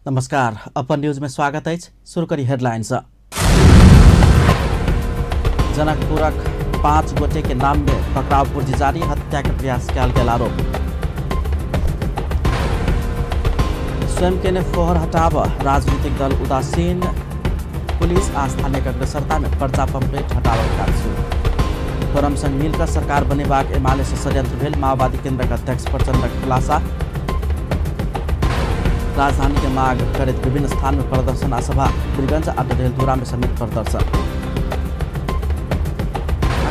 नमस्कार, अपन न्यूज में स्वागत है। शुरू करी हेडलाइंस। जनकपुरक 5 गोटे के नाम में पकड़ाव पुर्जी जारी, हत्या के प्रयास कयल गेल आरोप। स्वयं के ने फोहर हटाव, राजनीतिक दल उदासीन, पुलिस आ स्थानीय अग्रसरता में पर्चा पंपलेट हटावक काज शुरू। फोरम संग मिलकर सरकार बनेबाक एमाले से षड्यंत्र भेल, माओवादी केंद्रक अध्यक्ष प्रचंडक खुलासा। राजधानी के मांग करैत विभिन्न स्थान में प्रदर्शन आ सभा, वीरगंज आ डडेलधुरा में समेत प्रदर्शन।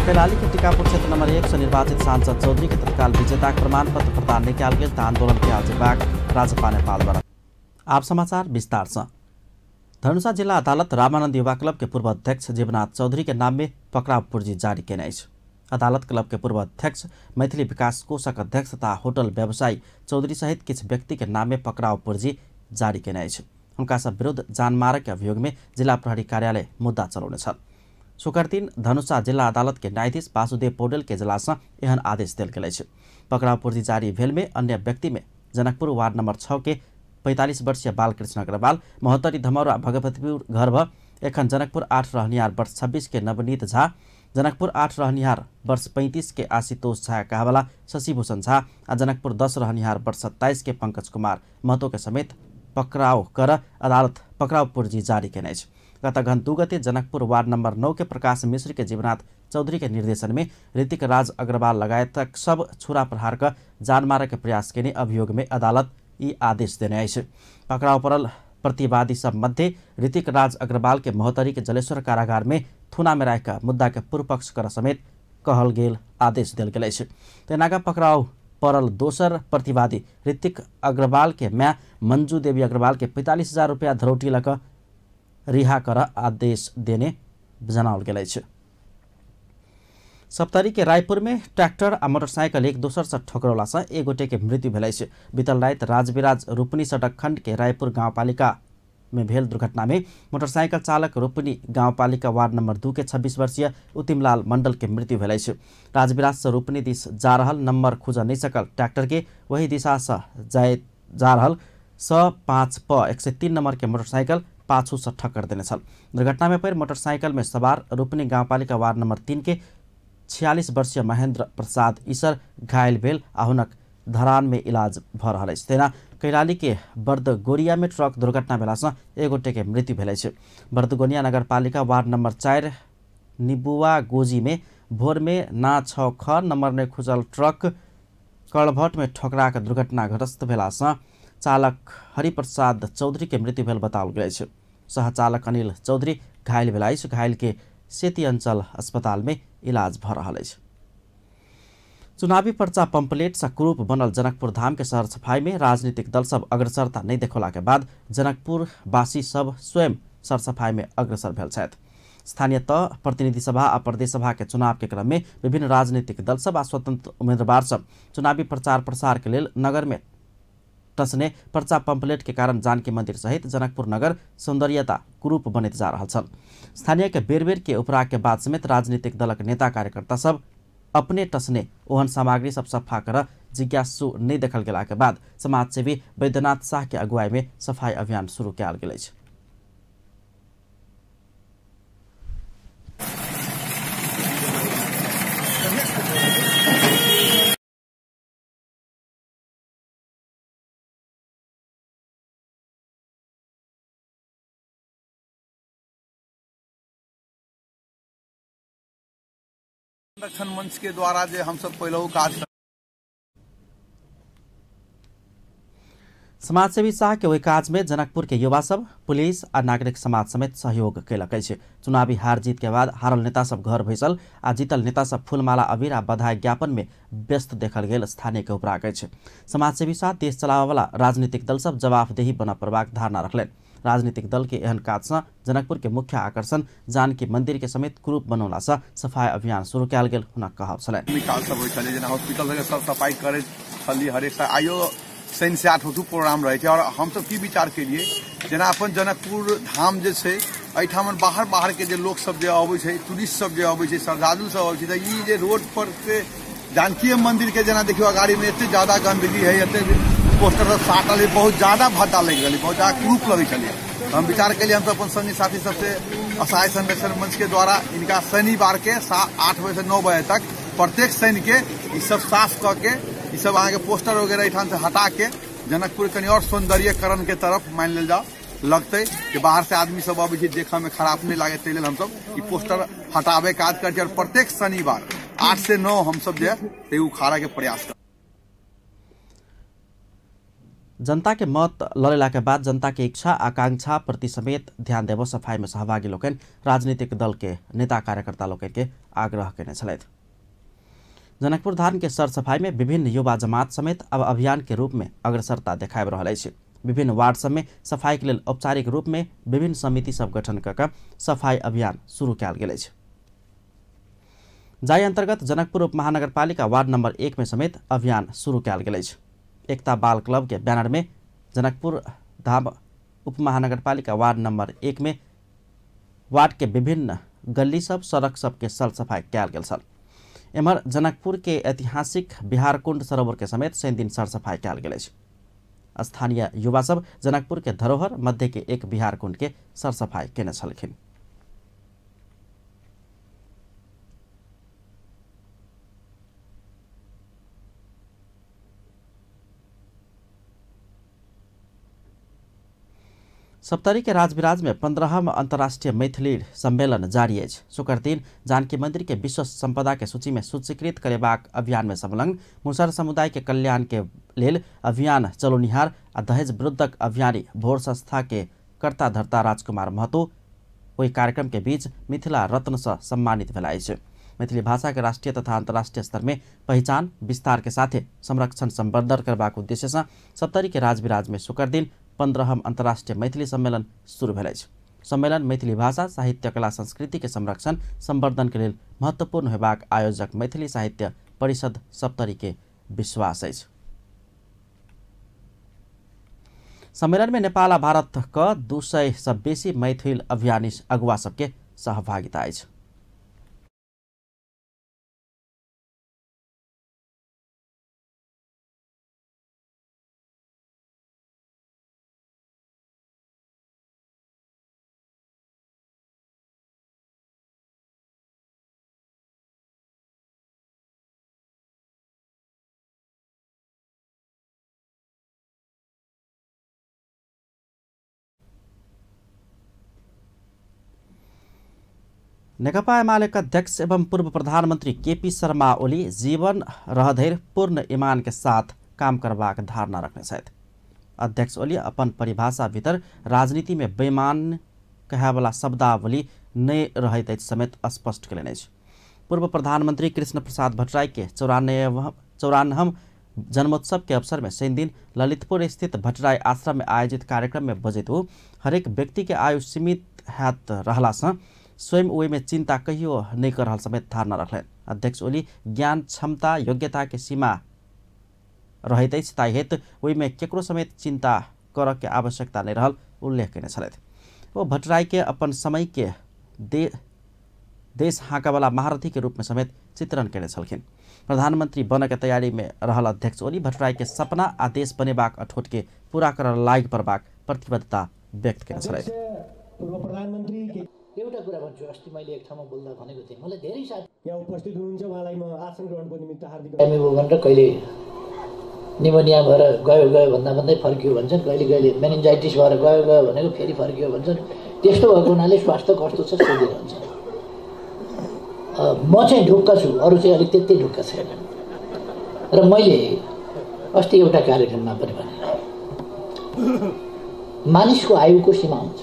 कैलाली के टीकापुर क्षेत्र नंबर 1 से निर्वाचित सांसद चौधरी के तत्काल विजेता प्रमाण पत्र प्रदान नहीं कयल गेल त आंदोलन कयल जेबाक राजपा नेपाल द्वारा। आप समाचार विस्तार से। धनुषा जिला अदालत रामानंद युवा क्लब के पूर्व अध्यक्ष जीवनाथ चौधरी के नाम में पकड़ाव पुर्जी जारी केने अछि। अदालत क्लब के पूर्व अध्यक्ष, मैथिली विकास कोषक अध्यक्ष तथा होटल व्यवसायी चौधरी सहित किछु व्यक्ति के नाम में पकड़ाव पुर्जी जारी केने अछि। हुनका सब विरुद्ध जानमारक के अभियोग में जिला प्रहरी कार्यालय मुद्दा चलौने छल। शुक्र दिन धनुषा जिला अदालत के न्यायाधीश वासुदेव पौडेल के इजलास से एहन आदेश देल गेल अछि। पकड़ाव पुर्जी जारी भेल में अन्य व्यक्ति में जनकपुर वार्ड नंबर 6 के 45 वर्षीय बालकृष्ण अग्रवाल, महोत्तरी धमौरा भगवतीपुर घर भ एखन जनकपुर 8 रहनिहार वर्ष 26 के नवनीत झा, जनकपुर 8 रहनिहार वर्ष 35 के आशुतोष झा कहवाला शशिभूषण झा आ जनकपुर 10 रहनिहार वर्ष 27 के पंकज कुमार महतो के समेत पकड़ाव कर अदालत पकड़ाव पुर्जी जारी केने अछि। गत अगहन 2 गते जनकपुर वार्ड नंबर 9 के प्रकाश मिश्र के जीवनाथ चौधरी के निर्देशन में ऋतिक राज अग्रवाल लगायतक सब छुरा प्रहार क जानमारक के प्रयास केने अभियोग में अदालत ई आदेश देने अछि। पकड़ाव पड़ल प्रतिवादी सब मध्य ऋतिक राज अग्रवाल के महोत्तरी के जलेश्वर कारागार में थुना में राखि मुद्दा के पूर्व पक्ष कर समेत कहल गेल आदेश देल गेल अछि। तेनाका पकड़ाव पड़ल दोसर प्रतिवादी ऋतिक अग्रवाल के माय मंजू देवी अग्रवाल के 45,000 रुपया धरौटी लऽ कऽ रिहा कर आदेश देने जनाओल गेल अछि। सप्तरी के रायपुर में ट्रैक्टर आ मोटरसाइकिल एक दोसर से ठोकरौला से एक गोटे के मृत्यु भेल अछि। बीतल राति राजविराज रूपनी सड़क खंड के रायपुर गांवपालिका में भेल दुर्घटना में मोटरसाइकिल चालक रूपनी गांवपालिका वार्ड नंबर 2 के 26 वर्षीय उत्तिमलाल मंडल के मृत्यु भेल अछि। राजविराज से रूपनी दिस जा रहल नंबर खुज नहीं सकल ट्रैक्टर के वही दिशा से जा रहल 5 प 103 नंबर के मोटरसाइकिल पाछू से ठक्कर देने छल। दुर्घटना में पड़ि मोटरसाइकिल में सवार रूपनी गांवपालिका वार्ड नंबर 3 के 46 वर्षीय महेंद्र प्रसाद ईसर घायल भेल आ हुनक धरान में इलाज भ रहल अछि। तेना कैलाली के बर्दगोरिया में ट्रक दुर्घटना भेला से एक गोटे के मृत्यु भेल अछि। बर्दगोनिया नगरपालिका वार्ड नंबर 4 निबुआ गोजी में भोर में ना 6 ख नंबर में खुजल ट्रक कड़भट में ठोकरा के दुर्घटनाग्रस्त भेला से चालक हरिप्रसाद चौधरी के मृत्यु भेल बताओल गेल अछि। सहचालक अनिल चौधरी घायल भेल अछि। घायल के सेती अंचल अस्पताल में इलाज भ रहल अछि। चुनावी पर्चा पंपलेट से कुरूप बनल जनकपुर धाम के शहर सफाई में राजनीतिक दल सब अग्रसरता नहीं देखौला के बाद जनकपुर वासी सब स्वयं सरसफाई में अग्रसर भेल छथि। स्थानीय तह प्रतिनिधि सभा आ प्रदेश सभा के चुनाव के क्रम में विभिन्न राजनीतिक दल सब आ स्वतंत्र उम्मीदवार सब चुनावी प्रचार प्रसार के लेल नगर में टसने पर्चा पंपलेट के कारण जानकी मंदिर सहित जनकपुर नगर सौंदर्यता कुरूप बनैत जा रहल छल। स्थानीय के बेर बेर के उपराग के बाद समेत राजनीतिक दलक नेता कार्यकर्ता सब अपने टसने ओहन सामग्री सब सफा कर जिज्ञासु नहीं देखल गेला के बाद समाजसेवी वैद्यनाथ शाह के अगुवाई में सफाई अभियान शुरू कयल गेल अछि। संरक्षण मंच के द्वारा जे हम सब पहले काज समाजसेवी शाह के ओहि काज में जनकपुर के युवा सब, पुलिस आ नागरिक समाज समेत सहयोग कयलक अछि। चुनावी हार जीत के बाद हारल नेता सब घर बैसल आ जीतल नेता सब फूलमाला अबीर आ बधाई ज्ञापन में व्यस्त देखल गेल स्थानीय के उपराग अछि। समाजसेवी शाह देश चलाबयवला राजनीतिक दल सब जवाबदेही बनऽ पड़बाक धारणा रखलनि। राजनीतिक दल के एहन काज से जनकपुर के मुख्य आकर्षण जानकी मंदिर के समेत कुरूप बनौला से सफाई अभियान शुरू कयल गेल हुनक कहब छलनि। काज सब होइ छलै, जेना हॉस्पिटल सब सफाई करैत छली हरेक साल। आइयो शनि से 8 प्रोग्राम रहै छै। और हमसब की विचार केलिए, जेना अपन जनकपुर धाम जे छै एहिठाम बाहर बाहर के जे लोक सब जे अबै छै, टूरिस्ट सब जे अबै छै, श्रद्धालु सब अबै छै, तऽ ई जे रोड पर के जानकी मंदिर के जेना देखियौ अगाड़ी में एते ज्यादा गंदगी है, एते पोस्टर सब साटल बहुत ज्यादा भद्दा लागि रहलै, बहुत ज्यादा कुरूप लगै छलै। हम विचार केलिए हम अपन संगी साथी सबसे असहाय संरक्षण मंच के द्वारा इनका शनिवार के 8 बजे से 9 बजे तक प्रत्येक शनि के ई सब साफ कऽ के ई सब अहाँके पोस्टर वगैरह एहिठाम से हटा के जनकपुर कनि और सौंदर्यकरण के तरफ मानि लेल जाओ लगतै कि बाहर से आदमी सब अबै छै देखऽ में खराब नहीं लागे, ताहि लेल हमसब ई पोस्टर हटाबे काज करै छी और प्रत्येक शनिवार 8 से 9 हमसब जे है उखाड़ा के प्रयास कर। जनता के मत लड़ेला के बाद जनता के इच्छा आकांक्षा प्रति समेत ध्यान देव सफाई में सहभागी लोकनि राजनीतिक दल के नेता कार्यकर्ता लोकनि के आग्रह केने छलथि। जनकपुर धाम के सरसफाई में विभिन्न युवा जमात समेत अब अभियान के रूप में अग्रसरता देखाबि रहल अछि। विभिन्न वार्ड सब में सफाई के लेल औपचारिक रूप में विभिन्न समिति सब गठन कऽ के सफाई अभियान शुरू कयल गेल अछि। जाहि अंतर्गत जनकपुर उप महानगरपालिका वार्ड नंबर 1 में समेत अभियान शुरू कयल गेल अछि। एकता बाल क्लब के बैनर में जनकपुर धाम उप महानगरपालिका वार्ड नंबर 1 में वार्ड के विभिन्न गली सब सड़क सब के सरसफाई कयल गेल छल। एम्हर जनकपुर के ऐतिहासिक बिहार कुंड सरोवर के समेत शनि दिन सरसफाई कयल गेल अछि। स्थानीय युवा सब जनकपुर के धरोहर मध्य के एक बिहार कुंड के सरसफाई केने छलखिन। सप्तरी के राजविराज में 15वां अंतर्राष्ट्रीय मैथिली सम्मेलन जारी अछि। शुक्र दिन जानकी मंदिर के विश्व संपदा के सूची में सूचीकृत करेबाक अभियान में संलग्न मुसहर समुदाय के कल्याण के लेल अभियान चलौनिहार आ दहेज विरुद्धक अभियानी भोर संस्था के कर्ता धर्ता राजकुमार महतो ओहि कार्यक्रम के बीच मिथिला रत्न से सम्मानित भेला अछि। मैथिली भाषा के राष्ट्रीय तथा अंतर्राष्ट्रीय स्तर में पहिचान विस्तार के साथे संरक्षण संवर्धन करबाक उद्देश्य से सप्तरी के राजविराज में शुक्र दिन 15वां अंतर्राष्ट्रीय मैथिली सम्मेलन शुरू भेल अछि। सम्मेलन मैथिली भाषा साहित्य कला संस्कृति के संरक्षण संवर्धन के लेल महत्वपूर्ण होबाक आयोजक मैथिली साहित्य परिषद सप्तरी के विश्वास अछि। सम्मेलन में नेपाल आ भारत क 200 से बेसी मैथिल अभियानी अगुवा सबके सहभागिता अछि। नेकपा एमाले का अध्यक्ष एवं पूर्व प्रधानमंत्री केपी शर्मा ओली जीवन रहधरि पूर्ण ईमान के साथ काम करबाक धारणा रखने छथि। अध्यक्ष ओली अपन परिभाषा भीतर राजनीति में बेईमान कहैवला शब्दावली नहि रहैत अछि समेत स्पष्ट कयलनि अछि। पूर्व प्रधानमंत्री कृष्ण प्रसाद भट्टराई के 94वां जन्मोत्सव के अवसर में शनि दिन ललितपुर स्थित भट्टराई आश्रम में आयोजित कार्यक्रम में बजैत ओ हरेक व्यक्ति के आयु सीमित हैत रहला सँ स्वयं ओहिमे चिंता कहियो नहीं कर रहल समेत धारणा रखलनि। अध्यक्ष ओली ज्ञान क्षमता योग्यता के सीमा रहैत अछि, ताहि हेतु ओहिमे केकरो समेत चिंता करऽ के आवश्यकता नहीं रहल उल्लेख कयने छलथि। ओ भट्टराई के अपन समय के देश हाँकऽवला महारथी के रूप में समेत चित्रण कयने छलखिन। प्रधानमंत्री बनऽ के तैयारी में रहल अध्यक्ष ओली भट्टराई के सपना आ देश बनेबाक अठोट के पूरा करऽ लागि पड़बाक प्रतिबद्धता व्यक्त कयने छलथि। एउटा कुरा भन्छु, अस्ति मैले एक ठाउँमा बोल्दा भनेको थिएँ, मलाई धेरै साथी यहाँ उपस्थित हुनुहुन्छ, उहाँलाई म आसन ग्रहणको निमित्त हार्दिक भनेर कहिले निमोनिया भएर गयो गयो भन्दा भन्दै फर्कियो भन्छन्, कहिले कहिले मेनिन्जाइटिस भएर गयो गयो भनेको फेरि फर्कियो भन्छन्। त्यस्तो भएको हुनाले स्वास्थ्य कस्तो छ सोधिरहन्छ। म चाहिँ ढुक्क छु, अरू चाहिँ अलिक त्यति ढुक्क छैन। र मैले अस्ति एउटा कार्यक्रममा पनि भने, मानिसको आयुको सीमा हुन्छ,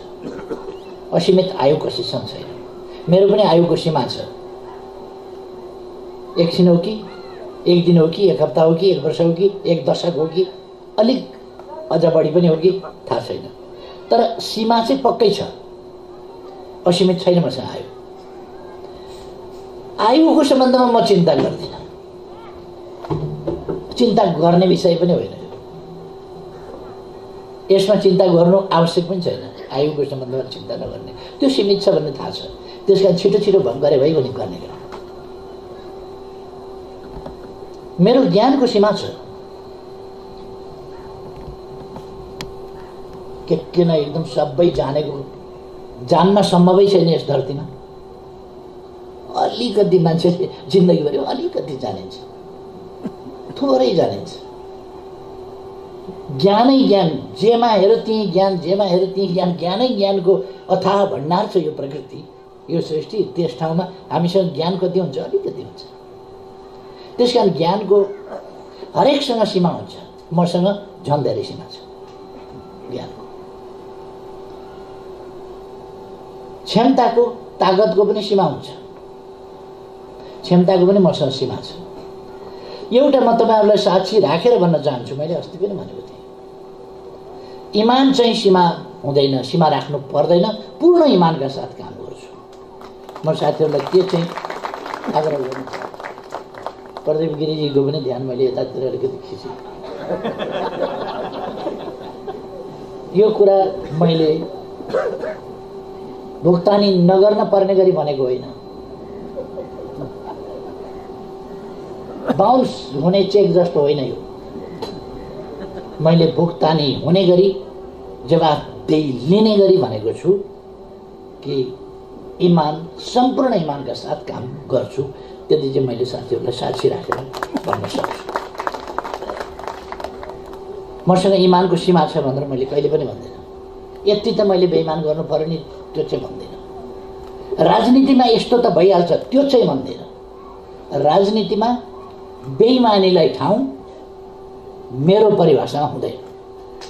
असीमित आयु कसैसँग छैन। मेरो पनि आयुको सीमा छ, एकछिन हो कि एक दिन हो कि एक हप्ता हो कि एक वर्ष हो कि एक दशक हो कि अलिक अझ बढी पनि हो कि थाहा छैन, तर सीमा चाहिँ पक्कै छ, असीमित छैन मसँग आयु। आयुको सम्बन्धमा म चिन्ता गर्दिनँ, चिन्ता गर्ने विषय पनि होइन, यसमा चिन्ता गर्नु आवश्यक पनि छैन। आयुको सम्बन्धमा चिन्ता नगर्ने, त्यो सीमित छ भन्ने थाहा छ, त्यस कारण छिटो छिटो भङ्ग गरे भई भने गर्ने कुरा। मेरो ज्ञानको सीमा छ, के न एकदम सबै जानेको जान्न सम्भवै छैन यस धरतीमा। अलिकति मान्छेले जिन्दगीभरि अलिकति जानिन्छ, थोरै जानिन्छ। ज्ञानै ज्ञान, जेमा हेरो त्यही ज्ञान, जेमा हेरो त्यही ज्ञान, ज्ञानै ज्ञानको अथाह भण्डार छ यो प्रकृति, यो सृष्टि। त्यस ठाउँमा हामीसँग ज्ञान कति हुन्छ? अलिकति हुन्छ। त्यस कारण ज्ञानको हरेकसँग सीमा हुन्छ, मसँग झन् धेरै सीमा छ ज्ञानको। क्षमताको, तागतको पनि सीमा हुन्छ, क्षमताको पनि मसँग सीमा छ। एउटा म तपाईँहरूलाई साक्षी राखेर भन्न चाहन्छु, मैले अस्ति पनि भनेको थिएँ, इमान चाहिँ सीमा हुँदैन, सीमा राख्नु पर्दैन, पूर्ण इमानका साथ काम गर्छु। म साथीहरूलाई के चाहिँ आग्रह गर्नु चाहन्छु, प्रदीप गिरीजीको पनि ध्यान मैले यतातिर अलिकति खिचेँ। यो कुरा मैले भुक्तानी नगर्न पर्ने गरी भनेको होइन, बाउन्स हुने चेक जस्तो होइन यो। मैले भुक्तानी हुने गरी, जवाफदेही लिने गरी भनेको छु कि इमान, सम्पूर्ण इमानका साथ काम गर्छु। त्यति चाहिँ मैले साथीहरूलाई साक्षी राखेर भन्न सक्छु। मसँग इमानको सीमा छ भनेर मैले कहिले पनि भन्दिनँ। यति त मैले बेइमान गर्नु पर्यो नि, त्यो चाहिँ भन्दिनँ। राजनीतिमा यस्तो त भइहाल्छ, त्यो चाहिँ भन्दिनँ। राजनीतिमा बेइमानीलाई ठाउँ मेरो परिभाषामा हुँदैन।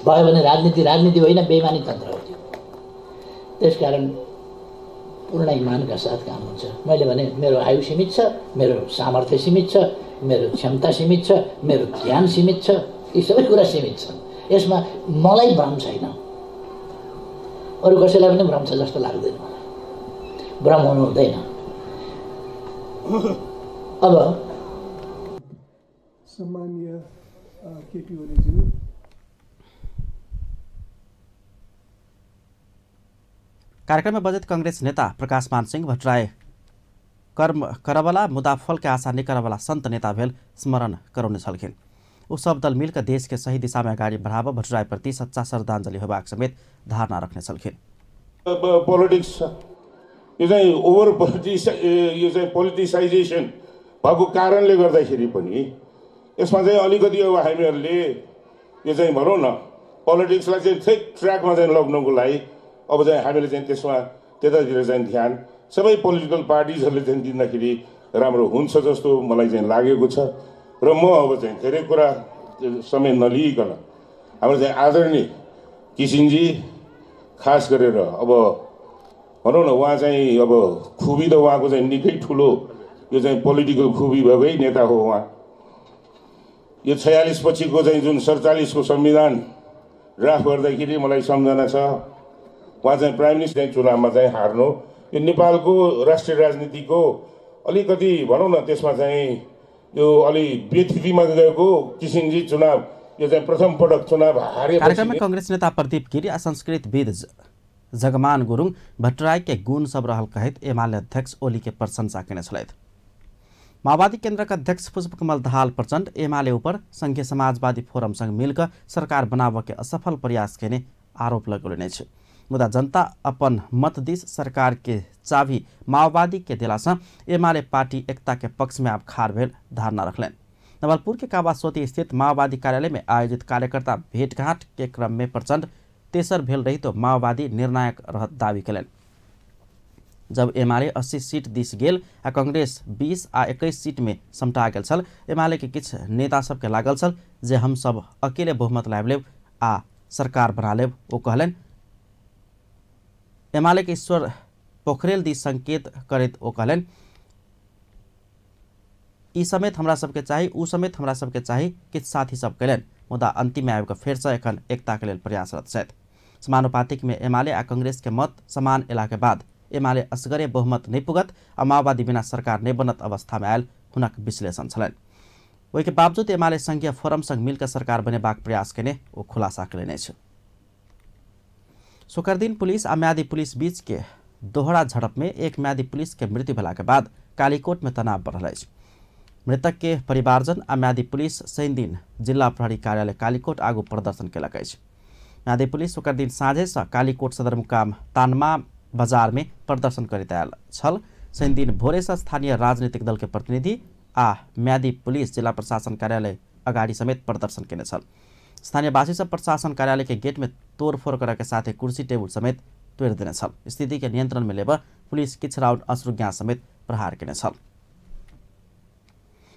भयो भने राजनीति राजनीति होइन, बेइमानी तन्त्र हो त्यो। त्यसकारण पूर्ण इमानका साथ काम हुन्छ। मैले भने मेरो आयु सीमित छ, मेरो सामर्थ्य सीमित छ, मेरो क्षमता सीमित छ, मेरो ज्ञान सीमित छ, यी सबै कुरा सीमित छन्। यसमा मलाई भ्रम छैन, अरू कसैलाई पनि भ्रम छ जस्तो लाग्दैन मलाई, भ्रम हुनु हुँदैन। अब सम्माननीय केपी ओलीज्यू, कार्यक्रम में बजट कांग्रेस नेता प्रकाश मान सिंह भट्टराई कर्म करवला मुदा फल के आशा नहीं करवला संत नेता भेल स्मरण करौने छलखिन। ओ सब दल मिलकर देश के सही दिशा में अगाडि बढ़ाव भट्टराई प्रति सच्चा श्रद्धांजलि होबाक समेत धारणा रखने छलखिन। पोलिटिक्स यो चाहिँ ओभर पोलिटिक्स, यो चाहिँ पोलिटिसाइजेसन भएको कारणले गर्दाखेरि पनि यसमा चाहिँ अलिकति अब हामीहरूले यो चाहिँ भनौँ न पोलिटिक्सलाई चाहिँ ठिक ट्र्याकमा चाहिँ लग्नुको लागि अब चाहिँ हामीले चाहिँ त्यसमा त्यतातिर चाहिँ ध्यान सबै पोलिटिकल पार्टिजहरूले चाहिँ दिँदाखेरि राम्रो हुन्छ जस्तो मलाई चाहिँ लागेको छ। र म अब चाहिँ धेरै कुरा समय नलिइकन हाम्रो चाहिँ आदरणीय किसिनजी खास गरेर अब भनौँ न उहाँ चाहिँ अब खुबी त उहाँको चाहिँ निकै ठुलो यो चाहिँ पोलिटिकल खुबी भएकै नेता हो उहाँ। यो 46 पछिको चाहिँ जुन 47 को संविधान ड्राफ्ट गर्दाखेरि मलाई सम्झना छ उहाँ चाहिँ प्राइम मिनिस्टर चाहिँ चुनावमा चाहिँ हार्नु यो नेपालको राष्ट्रिय राजनीतिको अलिकति भनौँ न त्यसमा चाहिँ यो अलि बेथितिमा गएको किसिनजी चुनाव यो चाहिँ प्रथम पटक चुनाव हारे। कार्यक्रममा कांग्रेस नेता प्रदीप गिरी आ संस्कृतविद जगमान गुरुङ भट्टराई के गुण सब रहल कहैत एमाले अध्यक्ष ओली के प्रशंसा केने छलथि। माओवादी केन्द्रका अध्यक्ष पुष्पकमल दाहाल प्रचण्ड एमाले उपर संघीय समाजवादी फोरमसँग मिलकर सरकार बनाव के असफल प्रयास केने आरोप लगौने अछि। मुदा जनता अपन मत this सरकार के चाबी माओवादी के देलासँ एमाले पार्टी एकता के पक्ष में आब खाड़ भेल धारणा रखलनि। नवलपुर के कावासोती स्थित माओवादी कार्यालय में आयोजित कार्यकर्ता भेंटघाट के क्रम में प्रचण्ड तेसर भेल रही तो माओवादी निर्णायक रहत दावी कयलनि। जब एमाले 80 सीट this गेल आ कांग्रेस 20 आ 21 सीट में समटा गेल छल, एमाले के किछु नेता सबके लागल छल जे हम सब अकेले बहुमत लाबि लेब आ सरकार बना लेब। ओ कहलनि एमाले के ईश्वर पोखरेल दिस संकेत करैत ओ कहलनि ई समेत हमरा सबके चाही, ऊ समेत हमरा सबके चाही, किछु साथी सब कयलनि, मुदा अंतिम आबि कऽ फेरसँ एखन एकताके लेल प्रयासरत छथि। समानुपातिक में एमाले आ कांग्रेस के मत समान एला के बाद एमाले असगरे बहुमत नहीं पुगत आ माओवादी बिना सरकार नहीं बनत अवस्था में आयल हुनक विश्लेषण छलनि। ओहिके बावजूद एमाले संघीय फोरम संग मिलकर सरकार बनेबाक प्रयास केने ओ खुलासा कयलनि अछि। शुक्र दिन पुलिस आ म्यादी पुलिस बीच के दोहरा झड़प में एक म्यादी पुलिस के मृत्यु भेला के बाद कालीकोट में तनाव बढ़ल अछि। मृतक के परिवारजन आ म्यादी पुलिस शनि दिन जिला प्रहरी कार्यालय कालीकोट आगू प्रदर्शन केलक अछि। म्यादी पुलिस शुक्र दिन साँझे से कालीकोट सदरमुकाम तानमा बाजार में प्रदर्शन करैत आयल छल। शनि दिन भोरे से स्थानीय राजनीतिक दल के प्रतिनिधि आ म्यादी पुलिस जिला प्रशासन कार्यालय अगाडि समेत प्रदर्शन केने छल। स्थानीयवासी सब प्रशासन कार्यालय के गेट में तोड़फोड़ करे के साथे कुर्सी टेबुल समेत तोड़ देने छल। स्थिति के नियंत्रण में लेब पुलिस किछ राउंड अश्रु ग्यास समेत प्रहार केने छल।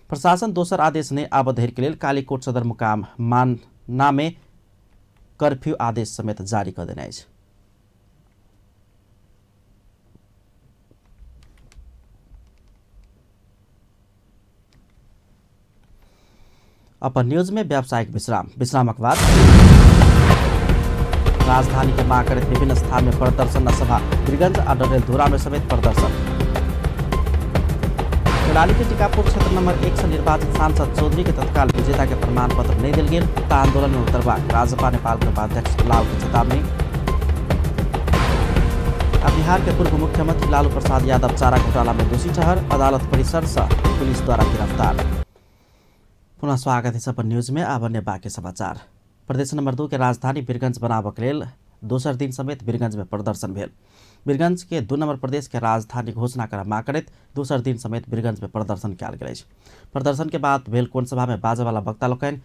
प्रशासन दोसर आदेश नै आबधरि के लेल कालीकोट सदरमुकाम मानना में कर्फ्यू आदेश समेत जारी क देने अछि। अपन न्यूज में व्यावसायिक विश्राम, विश्रामक बाद राजधानी के मांग करैत विभिन्न स्थान में प्रदर्शन सभा, वीरगंज आ डडेलधुरा में समेत प्रदर्शन। कैलाली के टीकापुर क्षेत्र नंबर 1 से निर्वाचित सांसद चौधरी के तत्काल विजेता के प्रमाण पत्र नहीं दिल गेल त आंदोलन में उतरबाक राजपा नेपाल के उपाध्यक्ष लाल के चेतावनी। आ बिहार के पूर्व मुख्यमंत्री लालू प्रसाद यादव चारा घोटाला में दोषी ठहर, अदालत परिसर से पुलिस द्वारा गिरफ्तार। पुनः स्वागत है अपन न्यूज में। आब अन्य बाकी समाचार। प्रदेश नंबर 2 के राजधानी वीरगंज बनाबक लेल दोसर दिन समेत वीरगंज में प्रदर्शन भेल। वीरगंज के 2 नंबर प्रदेश के राजधानी घोषणा कर मांग करैत दोसर दिन समेत वीरगंज में प्रदर्शन कयल गेल अछि। प्रदर्शन के बाद भेल कोण सभा में बाजऽवला वक्ता लोकनि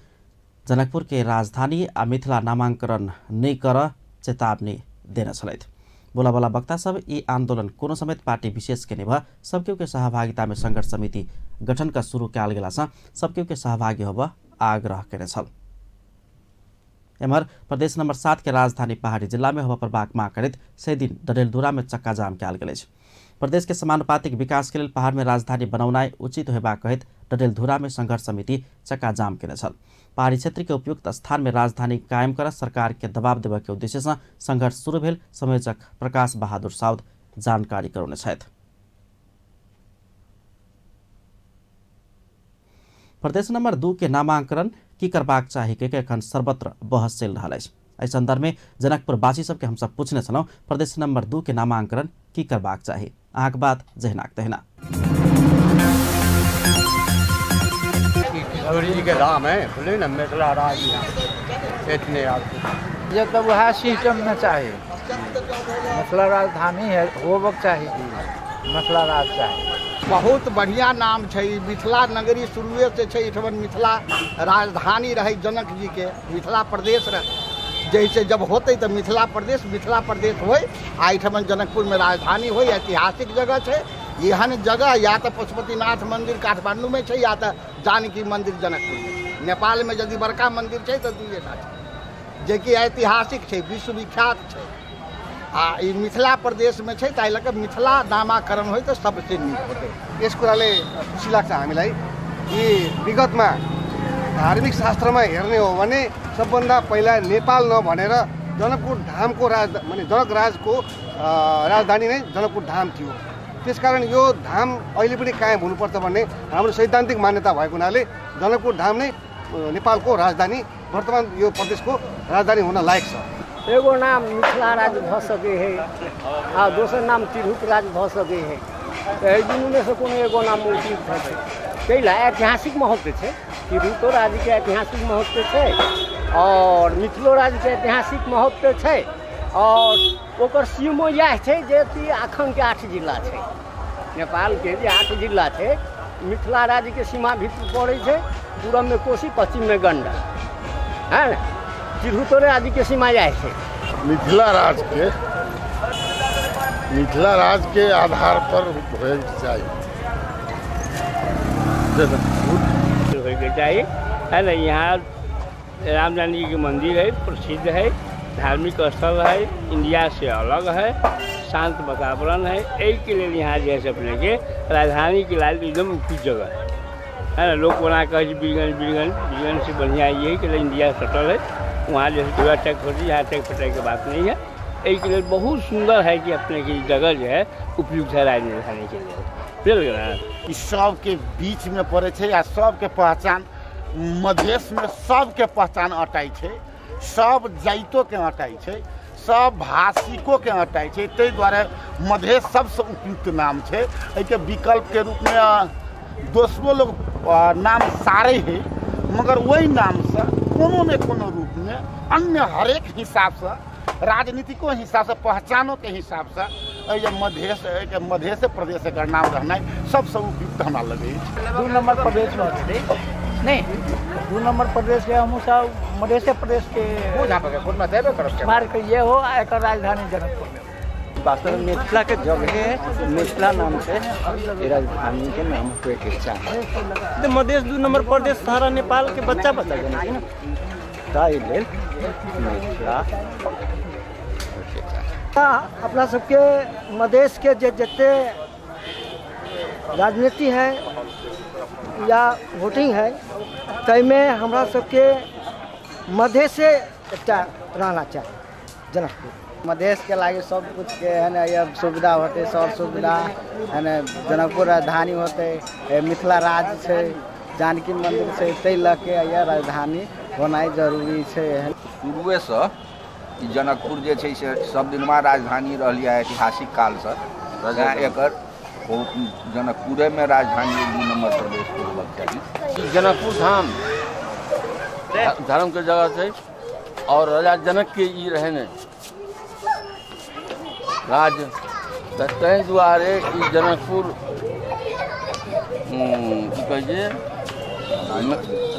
जनकपुर के राजधानी आ मिथिला नामांकन नहि कर चेतावनी देने छलथि। बोलावाला वक्ता सब ई आंदोलन कोनो समेत पार्टी विशेष के नहि सबकेओ के सहभागिता में संघर्ष समिति गठन का शुरू कयल गेला सँ सबकेओ के सहभागी होबऽ आग्रह केने छल। एम्हर प्रदेश नंबर 7 के राजधानी पहाड़ी जिला में होबऽ पड़बाक मांग करैत सही दिन डडेलधुरा में चक्काजाम कयल गेल अछि। प्रदेश के समानुपातिक विकास के लेल पहाड़ में राजधानी बनौनाइ उचित होयबाक कहैत डडेलधुरा में संघर्ष समिति चक्काजाम केने छल। पहाड़ी क्षेत्र के उपयुक्त स्थान में राजधानी कायम कर सरकार के दबाव देबय के उद्देश्य से संघर्ष शुरू भेल संयोजक प्रकाश बहादुर साउद जानकारी करौने छथि। प्रदेश नंबर 2 के नामांकन की करबाक चाही के एखन सर्वत्र बहस चलि रहल अछि। एहि संदर्भ में जनकपुरवासी सबके हमसब पूछने छलहुँ प्रदेश नंबर 2 के नामांकन की करबाक चाही। अहाँके बात जहिनाक तहिना। किशोरी के धाम है बोले ना मिथिला राज इतने आपको ये तो वह सिस्टम में चाहिए मिथिला राजधानी है होबक चाहिए मिथिला राज चाहिए। बहुत बढ़िया नाम छै मिथिला नगरी शुरुए से छै एठमन मिथिला राजधानी रहे जनक जी के मिथिला प्रदेश रहे जैसे जब होते तो मिथिला प्रदेश होय आ एठमन जनकपुर में राजधानी होय। ऐतिहासिक जगह छै एहन जगह या तो पशुपतिनाथ मंदिर काठमांडू में छै या तो जानकी मंदिर जनकपुर में। नेपाल में यदि बड़का मंदिर छै तो दुइएटा छै जेकि ऐतिहासिक छै विश्वविख्यात छै आ ई मिथिला प्रदेश में छै ताहि लऽ कऽ मिथिला नामाकरण होय तऽ सबसे नीक होतै। यस कुराले खुसी लाग्छ हामीलाई कि विगतमा धार्मिक शास्त्रमा हेर्ने हो भने सबभन्दा पहिला नेपाल नभनेर जनकपुर धामको राज माने जनक राजको राजधानी नै जनकपुर धाम थियो। त्यसकारण यो धाम अहिले पनि कायम हुनुपर्छ भन्ने हाम्रो सैद्धान्तिक मान्यता भएको हुनाले जनकपुर धाम नै नेपालको राजधानी वर्तमान यो प्रदेशको राजधानी हुन लायक छ। एगो नाम मिथिला राज्य भऽ सकै है आ दोसर नाम तिरहुत राज्य भऽ सकै है एहि दुनूमे से कोनो एगो नाम उपयुक्त हेतै। ताहि लए ऐतिहासिक महत्व छै तिरहुतो राज्यके ऐतिहासिक महत्व छै और मिथिलो राज्यके ऐतिहासिक महत्व छै और ओकर सीमो इएह छै जे कि अखनके 8 जिला छै नेपालके जे 8 जिला छै मिथिला राज्यके सीमा भीतर पड़ै छै पूरबमे कोसी पश्चिममे गंडक है ने तिरहुतो राज्यके सीमा इएह छै। मिथिला राज्य के आधार पर होइके चाही होइके चाही है ना। यहाँ राम जानकी के मंदिर है प्रसिद्ध है धार्मिक स्थल है इंडिया से अलग है शांत वातावरण है एहि के लिए यहाँ जे है अपने के राजधानी के लायक एकदम उपयुक्त जगह है ना। लोग बना कहै छै बीरगंज बीरगंज बीरगंज से बढ़िया यही के लिए इंडिया सटल है वहाँ जैसे पूरा टैक्स होती है यहाँ टैक्स फटै के बात नहीं है। एहि के लिए बहुत सुंदर है कि अपने की जगह जो है उपयुक्त है राजधानी के लिए बुझल ना। ई सबके बीच में पड़े छै आ सबके पहचान मधेश में सबके पहचान अटाइ छै सब जाइतो के अटाइ छै सब भाषिको के अटाइ छै ताहि दुआरे मधेश सबसँ उपयुक्त नाम छै। एहिके विकल्पके रूपमे दोसरो लोग नाम सारे है मगर वही नामसँ कोनो ने कोनो रूपमे अन्य हरेक हिसाबसँ, राजनीतिको हिसाबसँ, पहचानोके हिसाबसँ एहि मधेश मधेश प्रदेश एकर नाम रहनाइ सबसँ उपयुक्त हमरा लगै अछि। 2 नंबर प्रदेशमे होतै नहीं, 2 नंबर प्रदेश के हम सब मधेश प्रदेश के ये हो, एकर राजधानी जनकपुर में। वास्तव में मिथिला के जगह मिथिला नाम से राजधानी के नाम हुए के चाही। तो मधेश 2 नंबर प्रदेश सारा नेपाल के बच्चा बच्चा जानै छै ने, ताहि लेल मिथिला होइके चाही। अपना सबके मधेश के जे जते राजनीति है या वोटिंग है ताहिमे हमरा सबके मधेशे एकटा रहना चाही जनकपुर। मधेश के लागि सब कुछ के है ना ये सुविधा होते, सौर सुविधा है ना, जनकपुर राजधानी होते, मिथिला राज्य छै, जानकी मंदिर छै, ताहि लऽ के यह राजधानी होनाइ जरूरी छै। शुरुएसँ जनकपुर जे छै से सब दिनमा राजधानी रहल यऽ ऐतिहासिक कालसँ, तैँ एकर जनकपुरेमे राजधानी 2 नंबर प्रदेश होबाक चाही। जनकपुर धाम धर्म के जगह छै और राजा जनक के ई रहे ने राज, ताहि दुआरे ई जनकपुर की कहै छै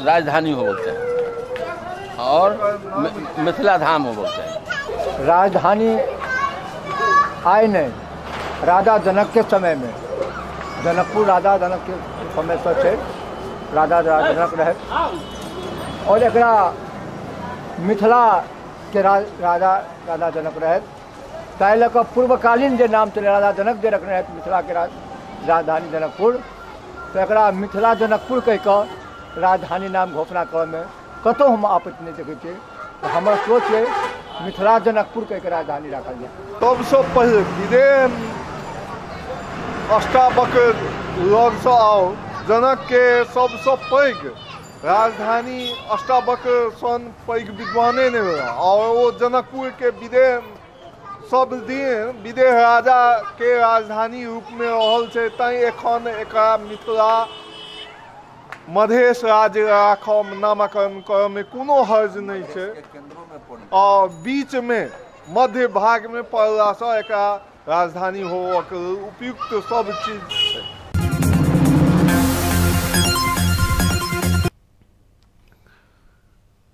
राजधानी होबाक चाही और मिथिला धाम होबाक चाही। राजधानी आइ नहीं, राजा जनक के समय में जनकपुर राजा जनक के समय से छै, राजा जनक रहे और एकरा मिथिला के राजा राजा जनक रहे, ताहि लऽ कऽ पूर्वकालीन जे नाम छलै राजा जनक जे रखने रहथि मिथिला के राजधानी जनकपुर, तऽ एकरा मिथिला जनकपुर कहि कऽ राजधानी नाम घोषणा करऽमे कतहु हम आपत्ति नहि देखै छियै। हमर सोच अइ मिथिला जनकपुर कहि कऽ राजधानी राखल जाय। सबसँ पहिले विदेह अष्टावक्र लगसँ आउ जनक के सबसँ पैघ राजधानी अष्टावक्र सन पैघ विद्वाने नहि भेल और ओ जनकपुर के विदेह सब दिन विदेह राजा के राजधानी रूप में रहल छै, तैं एखन एकरा मिथिला मधेश राज्य राखऽ नामकरण करऽमे कोनो हर्ज नहि छै और बीच में मध्य भाग में पड़लासँ एकरा राजधानी होबऽके उपयुक्त सब चीज छै।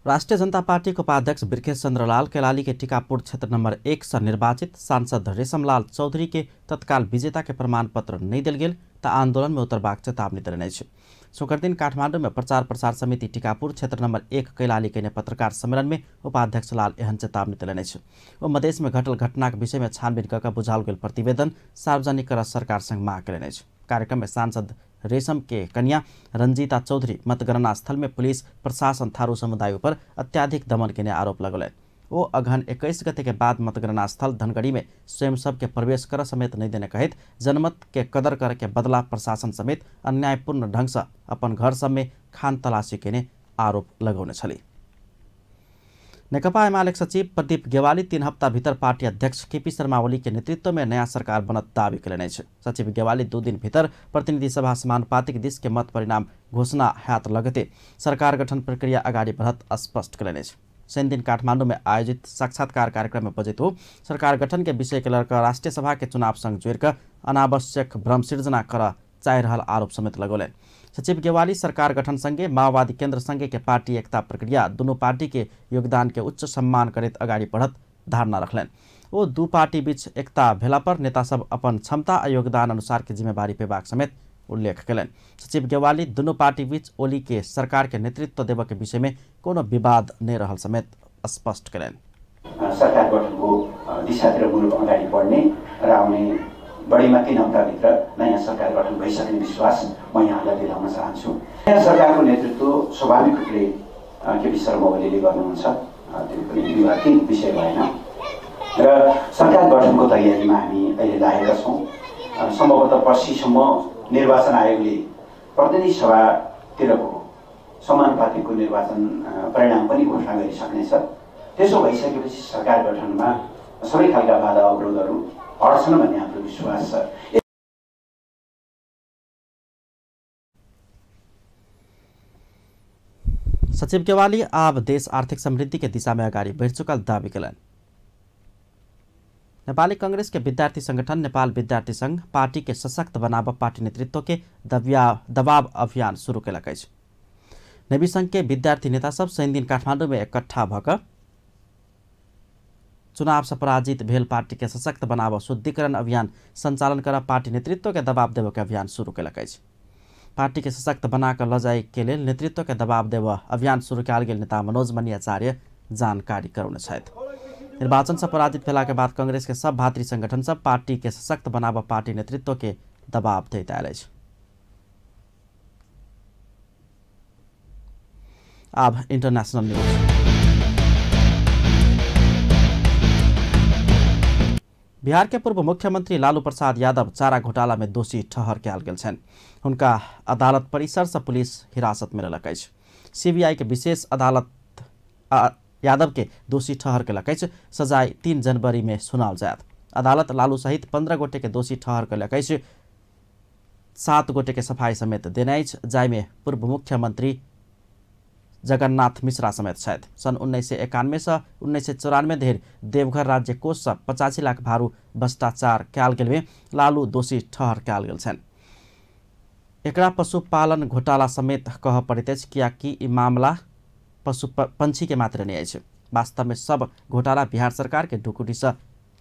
राष्ट्रीय जनता पार्टी के उपाध्यक्ष बिरकेश चंद्र लाल कैलाली के टीकापुर क्षेत्र नंबर 1 से निर्वाचित सांसद रेशमलाल चौधरी के तत्काल विजेता के प्रमाण पत्र नहीं देल गेल त आंदोलन में उतरबाक चेतावनी देने अछि। शुक्र दिन काठमांडू में प्रचार प्रसार समिति टीकापुर क्षेत्र नंबर 1 कैलाली के पत्रकार सम्मेलन में उपाध्यक्ष लाल एहन चेतावनी देने अछि। ओ मधेश में घटल घटना के विषय में छानबीन कऽ बुझाओल गेल प्रतिवेदन सार्वजनिक कर सरकार संग मांग कयलनि अछि। कार्यक्रम में सांसद रेशम के कन्या रंजीता चौधरी मतगणना स्थल में पुलिस प्रशासन थारू समुदाय पर अत्याधिक दमन के आरोप लगौलनि। ओ अगहन 21 गते के बाद मतगणना स्थल धनगढ़ी में स्वयं सबके प्रवेश कर समेत नहीं देने कहत जनमत के कदर कर के बदला प्रशासन समेत अन्यायपूर्ण ढंग से अपन घर सब में खान तलाशी केने आरोप लगौने छली। नेकपा एमाले सचिव प्रदीप गेवाली 3 हप्ता भीतर पार्टी अध्यक्ष केपी शर्मा ओली के नेतृत्व में नया सरकार बनत दावी कयलनि अछि। सचिव गेवाली 2 दिन भीतर प्रतिनिधि सभा समानुपातिक दिस के मत परिणाम घोषणा हैत लगते सरकार गठन प्रक्रिया अगाडि बढ़त स्पष्ट कयलनि अछि। शनि दिन काठमांडू में आयोजित साक्षात्कार कार्यक्रम में बजैत ओ सरकार गठन के विषय के लऽ राष्ट्रीय सभा के चुनाव संग जोड़िकऽ अनावश्यक भ्रम सृजना करऽ चाहि रहल आरोप समेत लगौलनि। सचिव गेवाली सरकार गठन संगे माओवादी केंद्र संगे के पार्टी एकता प्रक्रिया दुनू पार्टी के योगदान के उच्च सम्मान करैत अगाडि बढ़त धारणा रखलनि। ओ दू पार्टी बीच एकता भेला पर नेता सब अपन क्षमता आ योगदान अनुसार के जिम्मेवारी पेबाक समेत उल्लेख कयलनि। सचिव गेवाली दुनू पार्टी बीच ओली के सरकार के नेतृत्व देबऽ के विषय में कोनो विवाद नहीं रहल समेत स्पष्ट कयलनि। सरकार गठनको दिशातिर मुलुक अगाडि बढ्ने र आउने बढीमा 3 हप्ताभित्र नयाँ सरकार गठन भइसक्ने विश्वास म यहाँलाई दिलाउन चाहन्छु। नयाँ सरकारको नेतृत्व स्वाभाविक रूपले केपी शर्मा ओलीले गर्नुहुन्छ, त्यो पनि विवादित विषय भएन र सरकार गठनको तयारीमा हामी अहिले लागेका छौँ। सम्भवतः पर्सिसम्म निर्वाचन आयोगले प्रतिनिधि सभातिरको समानुपातिकको निर्वाचन परिणाम पनि घोषणा गरिसक्नेछ। त्यसो भइसकेपछि सरकार गठनमा सबै खालका बाधा अवरोधहरू हट्छन् भन्ने हाम्रो विश्वास छ। सचिव केवाली आब देश आर्थिक समृद्धि के दिशा में अगाडि बढ़ि चुकल दावी कयलनि। नेपाली कांग्रेस के विद्यार्थी संगठन नेपाल विद्यार्थी संघ पार्टी के सशक्त बनाब पार्टी नेतृत्व के दबाव अभियान शुरू कयलक अछि। नेवी संघ के विद्यार्थी नेता सब शनिदिन काठमाडौँ में इकट्ठा भऽ कऽ चुनाव से पराजित भेल पार्टी के सशक्त बनाब शुद्धिकरण अभियान संचालन कर पार्टी नेतृत्व के दबाव देबऽ के अभियान शुरू कयलक अछि। पार्टी के सशक्त बना कऽ लऽ जाय के लेल नेतृत्व के दबाव देबऽ अभियान शुरू कयल गेल नेता मनोज मणि आचार्य जानकारी करौने छथि। निर्वाचन से पराजित भेला के बाद कांग्रेस के सब भातृ संगठन सब पार्टी के सशक्त बनाबऽ पार्टी नेतृत्व के दबाव दैत आयल अछि। आब इंटरनेशनल न्यूज। बिहार के पूर्व मुख्यमंत्री लालू प्रसाद यादव चारा घोटाला में दोषी ठहर कयल गेल छनि। हुनका अदालत परिसर से पुलिस हिरासत में लेलक अछि। सीबीआई के विशेष अदालत यादव के दोषी ठहर कयलक अछि। सजाय 3 जनवरी में सुनाओल जायत। अदालत लालू सहित 15 गोटे के दोषी ठहर कयलक अछि। 7 गोटे के सफाई समेत देने अछि, जाहिमे पूर्व मुख्यमंत्री जगन्नाथ मिश्रा समेत छथि। सन् 1991 से 1994 धरि देवघर राज्य कोष से 85 लाख भारू भ्रष्टाचार कयल गेल में लालू दोषी ठहर कयल गेल छनि। एकरा पशुपालन घोटाला समेत कहऽ पड़ैत अछि, कियाकि ई मामला पशु पंछी के मात्र नहि अछि। वास्तव में सब घोटाला बिहार सरकार के ढुकुटी से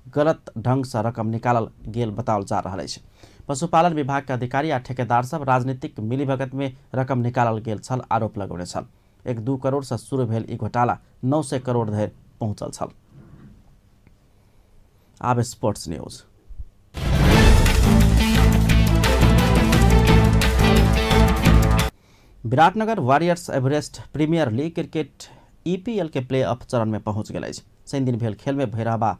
गलत ढंग से रकम निकालल गेल बताओल जा रहल अछि। पशुपालन विभाग के अधिकारी आ ठेकेदार सब राजनीतिक मिलीभगत में रकम निकालल गेल छल आरोप लगौने छल। 1-2 करोड़ से शुरू भेल ई घोटाला 900 करोड़ धरि पहुंचल छल। आब sports news. Biratnagar Warriors Everest Premier League cricket EPL के प्ले ऑफ चरण में पहुंच गेल अछि। शनिदिन भेल खेल में भैरहवा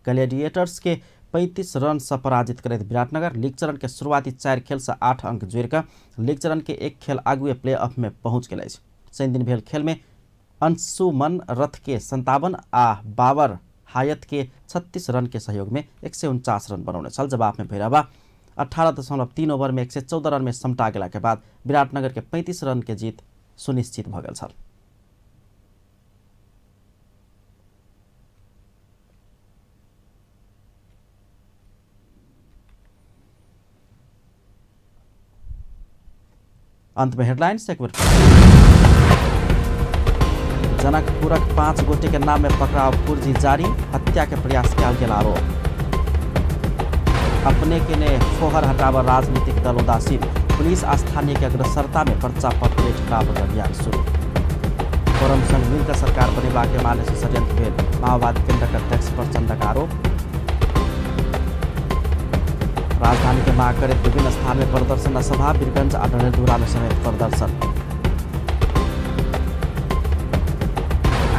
ग्लैडिएटर्स के 35 रन से पराजित करैत विराटनगर लीग चरण के शुरुआती 4 खेल से 8 अंक जोड़ि कऽ लीग चरण के 1 खेल आगुए प्ले ऑफ में पहुंच गेल अछि। शनिदिन भेल खेल में अंशुमन रथ के 57 आ बाबर हायत के 36 रन के सहयोग में 149 रन बनौने छल। जवाब में भैरहवा 18.3 ओवर में 114 रन में समटा गेला के बाद विराटनगर के 35 रन के जीत सुनिश्चित भऽ गेल छल। अंत में हेडलाइंस एक बेर। जनकपुरक 5 गोटे के नाम में पकड़ाव पुर्जी जारी, हत्या के प्रयास कयल गेल आरोप। अपने के ने फोहर हटाब राजनीतिक दल उदासीन, पुलिस आ स्थानीय के अग्रसरता में पर्चा पम्पलेट हटाबक अभियान शुरू। फोरम संग मिलकर सरकार बनेबाक एमाले से षड्यंत्र भेल, माओवादी केंद्रक अध्यक्ष प्रचंडक आरोप। राजधानी के मांग करैत विभिन्न स्थान में प्रदर्शन आ सभा, वीरगंज आ डडेलधुरा में समेत प्रदर्शन।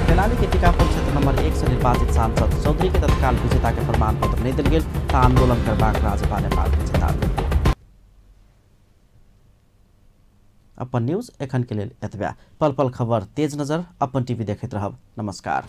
कैलाली के टीकापुर क्षेत्र नंबर 1 से निर्वाचित सांसद चौधरी के तत्काल विजेता के प्रमाण पत्र नहीं दिल गेल त आंदोलन करबाक राजपा नेपाल के चेतावनी। अपन न्यूज एखन के लेल एतबे। पल पल खबर तेज नजर अपन टीवी देखैत रहब। नमस्कार।